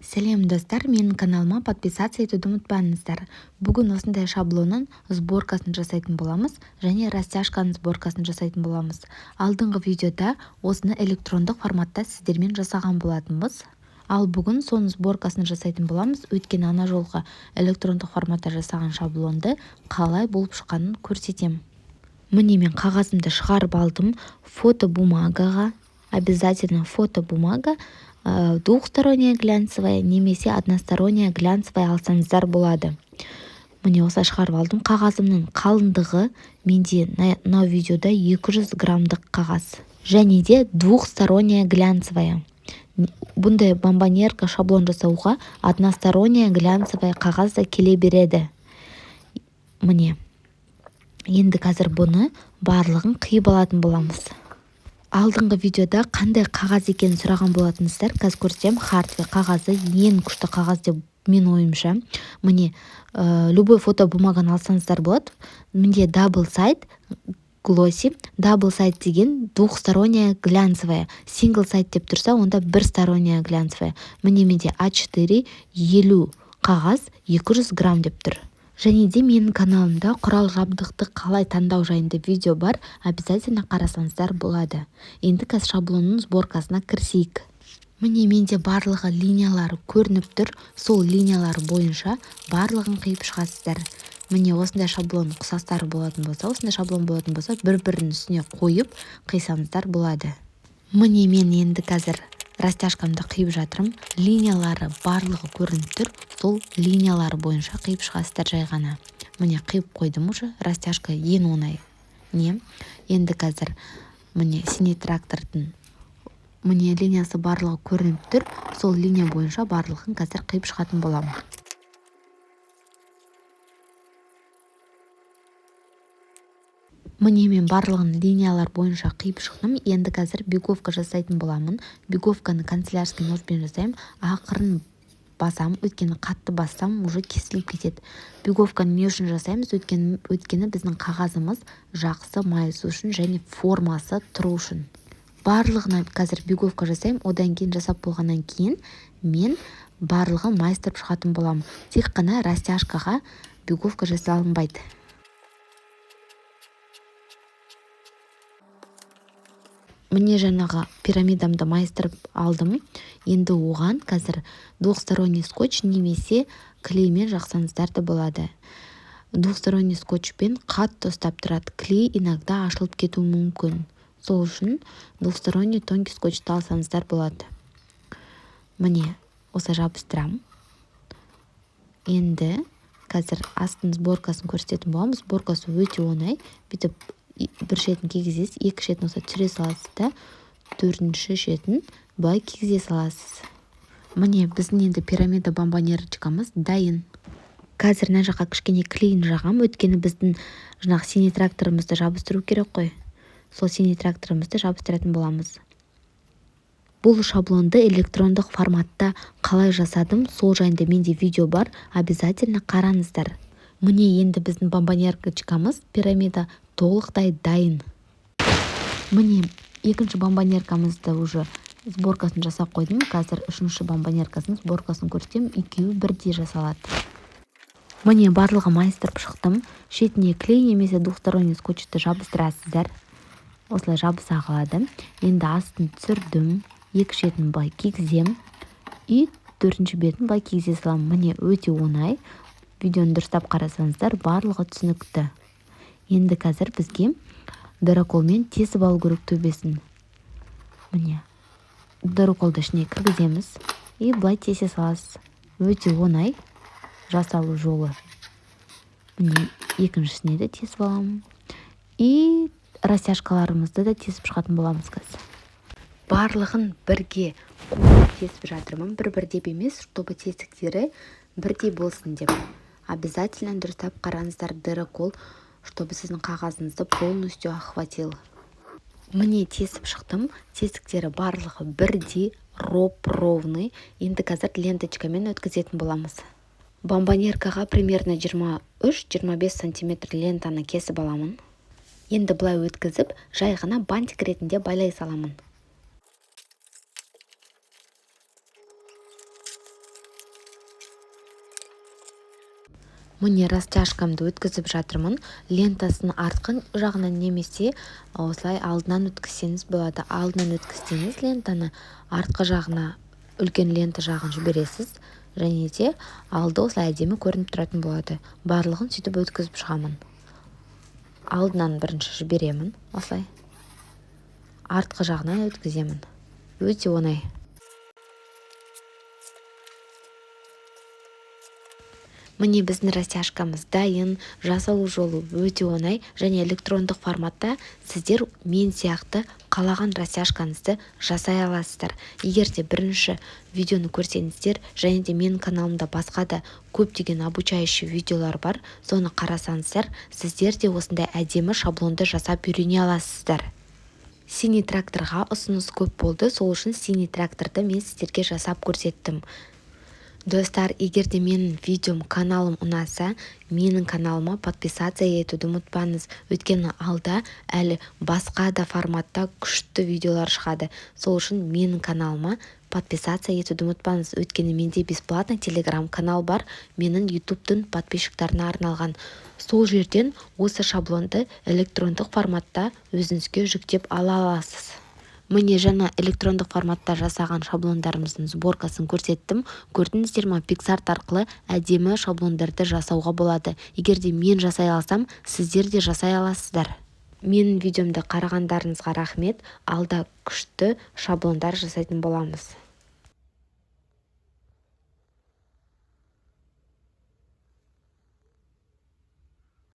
Сәлем, достар! Менің каналыма подписаться етуді ұмытпаңыздар. Бүгін осындай шаблонның сборкасын жасайтын боламыз және растяжканың сборкасын жасайтын боламыз. Алдыңғы видеода осыны электрондық форматта сіздермен жасаған болатынбыз. Ал бүгін соның сборкасын жасайтын боламыз, өйткені ана жолғы электрондық форматта жасаған шаблонды қалай болып шыққанын көрсетем. Міне, мен қағазымды шығарып алдым фотобумагаға. Обязательно фотобумага, двухсторонняя глянцевая немесе односторонняя глянцевая алсаңыздар болады. Міне, осылай шығарып алдым. Қағазымның қалыңдығы менде мынау видеода 200 граммдық қағаз және де двухсторонняя глянцевая. Бұндай бомбонерка шаблон жасауға односторонняя глянцевая қағаз да келе береді. Міне, енді қазір бұны барлығын қиып алатын боламыз. Алдыңғы видеода қандай қағаз екенін сұраған болатынсыздар. Қазір көрсетемін. Хартвей қағазы ең күшті қағаз деп мен ойымша. Міне, любой фотобумаганы алсаңыздар болады. Менде double side glossy. Double side деген двухсторонняя глянцевая, single side деп тұрса, онда бір сторонняя глянцевая. Міне, менде А4 50 қағаз, 200 грамм деп тұр. Және де менің каналымда құрал жабдықты қалай таңдау жайында видео бар, обязательно қарасаңыздар болады. Енді қазір шаблонның сборкасына кірісейік. Міне, менде барлығы линиялары көрініп тұр. Сол линиялар бойынша барлығын қиып шығасыздар. Міне, осындай шаблон ұқсастары болатын болса, осындай шаблон болатын болса, бір бірінің үстіне қойып қисаңыздар болады. Міне, мен енді қазір растяжкамды қиып жатырмын. Линиялары барлығы көрініп тұр, сол линиялары бойынша қиып шығасыздар жай ғана. Міне, қиып қойдым уже. Растяжка ең оңай не. Енді қазір, міне, синий трактордың, міне, линиясы барлығы көрініп тұр. Сол линия бойынша барлығын қазір қиып шығатын боламын. Міне, мен барлығын линиялар бойынша қиып шықтым. Енді қазір биговка жасайтын боламын. Биговканы канцелярский ножбен жасаймын. Ақырын басам, өйткені қатты бассам, уже кесіліп кетеді. Биговканы не үшін жасаймыз? Өйткені біздің қағазымыз жақсы майысу үшін және формасы тұру үшін. Барлығына қазір биговка жасаймын. Одан кейін, жасап болғаннан кейін, мен барлығын майыстырып шығатын боламын. Тек қана растяжкаға биговка жасалынбайды. Міне, жаңағы пирамидамды майыстырып алдым. Енді оған қазір двухсторонний скотч немесе клеймен жақсаңыздар да болады. Двухсторонний скотчпен қатты ұстап тұрады, клей иногда ашылып кетуі мүмкін. Сол үшін двухсторонний тонкий скотчты алсаңыздар болады. Міне, осылай жабыстырамын. Енді қазір астының сборкасын көрсететін боламын. Сборкасы өте оңай. Бүйтіп бір шетін кигізесіз, екі шетін осылай түсіре саласыз да, төртінші шетін былай кигізе саласыз. Міне, біздің енді пирамида бомбонерочкамыз дайын. Қазір мына жаққа кішкене клейін жағамын, өйткені біздің жаңағы синий тракторымызды жабыстыру керек қой. Сол синий тракторымызды жабыстыратын боламыз. Бұл шаблонды электрондық форматта қалай жасадым, сол жайында менде видео бар, обязательно қараңыздар. Міне, енді біздің бомбонерочкамыз пирамида толықтай дайын. Міне, екінші бомбонеркамызды уже сборкасын жасап қойдым. Қазір үшінші бомбонеркасының сборкасын көрсетемін. Екеуі бірдей жасалады. Міне, барлығы майыстырып шықтым. Шетіне клей немесе двухсторонний скотчты жабыстырасыздар. Осылай жабыса қалады. Енді астын түсірдім, екі шетін былай кигіземін и төртінші бетін былай кигізе саламын. Міне, өте оңай. Видеоны дұрыстап қарасаңыздар, барлығы түсінікті. Енді қазір бізге дыроколмен тесіп алу керек төбесін. Міне, дыроколды ішіне кіргіземіз и былай тесе саласыз. Өте оңай жасалу жолы. Міне, екіншісіне де тесіп аламын и растяжкаларымызды да тесіп шығатын боламыз. Қазір барлығын бірге қосып тесіп жатырмын. Бір бірдеп емес, чтобы тесіктері бірдей болсын деп. Обязательно дұрыстап қараңыздар, дырокол чтобы сіздің қағазыңызды полностью охватил. Міне, тесіп шықтым. Тесіктері барлығы бірдей, роп ровный. Енді қазір ленточкамен өткізетін боламыз. Бомбонеркаға примерно 23-25 сантиметр лентаны кесіп аламын. Енді былай өткізіп, жай ғана бантик ретінде байлай саламын. Міне, растяжкамды өткізіп жатырмын. Лентасын артқы жағынан немесе осылай алдынан өткізсеңіз болады. Алдынан өткізсеңіз, лентаны артқы жағына үлкен лента жағын жібересіз және де алды осылай әдемі көрініп тұратын болады. Барлығын сөйтіп өткізіп шығамын. Алдынан бірінші жіберемін, осылай артқы жағынан өткіземін. Өте оңай. Міне, біздің растяжкамыз дайын. Жасалу жолы өте оңай және электрондық форматта сіздер мен сияқты қалаған растяжкаңызды жасай аласыздар. Егер де бірінші видеоны көрсеңіздер және де менің каналымда басқа да көптеген обучающий видеолар бар, соны қарасаңыздар, сіздер де осындай әдемі шаблонды жасап үйрене аласыздар. Синий тракторға ұсыныс көп болды, сол үшін синий тракторды мен сіздерге жасап көрсеттім. Достар, егер де менің видеом, каналым ұнаса, менің каналыма подписаться етуді ұмытпаңыз. Өйткені алда әлі басқа да форматта күшті видеолар шығады. Сол үшін менің каналыма подписаться етуді ұмытпаңыз. Өйткені менде бесплатный телеграм канал бар, менің ютубтың подписчиктарына арналған. Сол жерден осы шаблонды электрондық форматта өзіңізге жүктеп ала аласыз. Міне, жаңа электрондық форматта жасаған шаблондарымыздың сборкасын көрсеттім. Көрдіңіздер ма, PicsArt арқылы әдемі шаблондарды жасауға болады. Егер де мен жасай алсам, сіздер де жасай аласыздар. Менің видеомды қарағандарыңызға рахмет. Алда күшті шаблондар жасайтын боламыз.